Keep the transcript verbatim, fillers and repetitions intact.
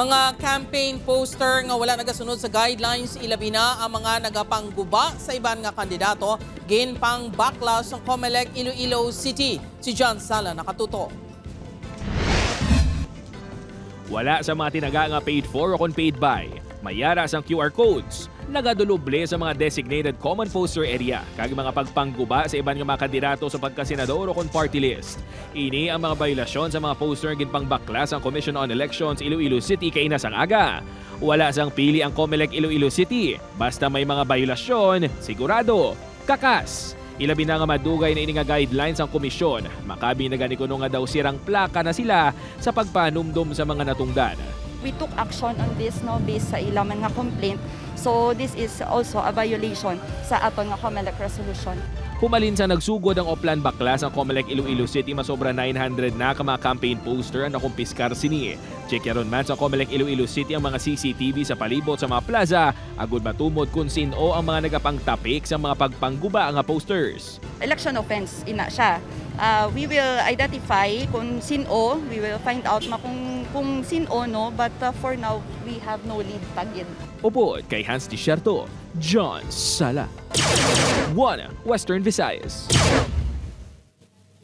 Mga campaign poster nga wala nagasunod sa guidelines, ilabi na ang mga nagapangguba sa iban nga kandidato, ginpangbaklas sang Comelec Iloilo City. Si John Sala nakatutok. Wala sa mga tinaga nga paid for o kon paid by. May ara sang Q R codes. Nagaduloble sa mga designated common poster area kag mga pagpangguba sa iban nga mga kandidato sa pagkasenador o kon party list. Ini ang mga biolasyon sa mga poster nga ginpangbaklas sang Commission on Elections Iloilo City kaina sang aga. Wala sang pili ang Comelec Iloilo City. Basta may mga biolasyon, sigurado, kakas. Ilabi na nga madugay na ini nga guidelines sang komisyon. Makabig na gani kuno nga daw sirang plaka na sila sa pagpanumdom sa mga natungdan. We took action on this, no, based sa ila man nga complaint. So this is also a violation sa aton nga Comelec resolution. Humalin sa nagsugod ang Oplan Baklas, ang Comelec Iloilo City masobra nine hundred na ka mga campaign poster ang nakumpiskar sini. Checkaron man sa Comelec Iloilo City ang mga C C T V sa palibot sa mga plaza agud matumod kon sin-o ang mga nagapangtapik sa mga pagpangguba nga posters. Election offense ina siya. Uh, we will identify kung sin-o, we will find out ma kung, kung sin-o, no, but uh, for now, we have no lead pa gid. Upod kay Hans Desierto, John Sala. One Western Visayas.